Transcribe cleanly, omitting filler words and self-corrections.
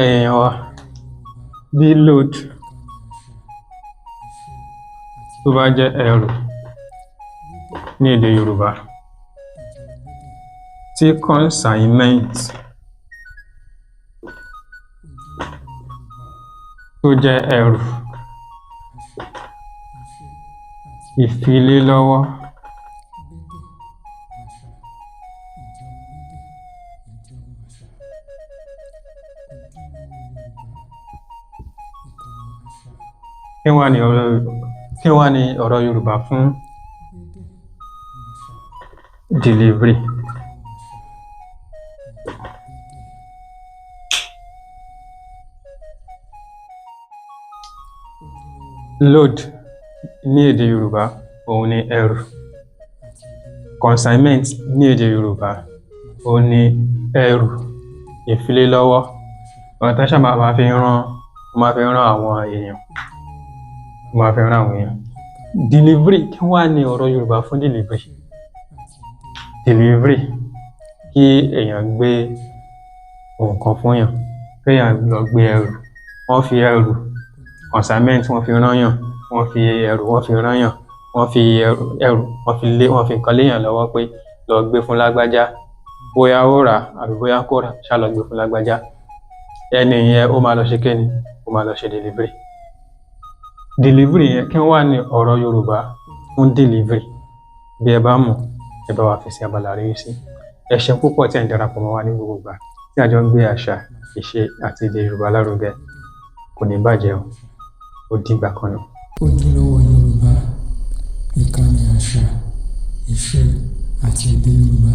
Ẹ̀yin wa, bí load tó bá jẹ́ ẹrù ní èdè Yorùbá, tí consignment tó jẹ́ ẹrù ìfilélọ́wọ́, kí wá ní ọ̀rọ̀ Yorùbá fún delivery? Load ní èdè Yorùbá òun ni ẹrù. Consignment ní èdè Yorùbá òun ni ẹrù ìfilélọ́wọ́. Ọ̀nà tí wọ́n sábà máa fi ń rán, wọ́n máa fi ń rán àwọn èèyàn, wọ́n máa fi ń rán àwọn èèyàn. Delivery, kí wá ní ọ̀rọ̀ Yorùbá fún delivery? Delivery, kí èèyàn gbé nǹkan fún èèyàn, kí èèyàn lọ gbé ẹrù. Wọ́n fi ẹrù consignment wọ́n fi rán yàn, wọ́n fi ẹrù wọ́n fi rán yàn, wọ́n fi ẹrù ẹrù wọ́n fi lé, wọ́n fi nǹkan léèyàn lọ́wọ́ pé lọ gbé fún lágbájá, bóyá ó rà àbí bóyá kò rà, ṣá lọ gbé fún lágbájá. Ẹni yẹn ó máa lọ ṣe kíni? Ó máa lọ ṣe delivery. Delivery yẹn, kí wá ní ọ̀rọ̀ Yorùbá fún delivery? Bí ẹ bá mọ̀, ẹ bá wa fi sí abala àríwísí. Ẹ ṣeun púpọ̀ tí ẹ̀ ń darapọ̀ mọ́ wa ní gbogbo ìgbà tí a jọ ń gbé àṣà, ìṣe àti èdè Yorùbá lárugẹ. Kò ní bàjẹ́ o. Ó dìgbà kan náà. Ojúlówó Yorùbá, ìkànnì àṣà, ìṣe àti èdè Yorùbá.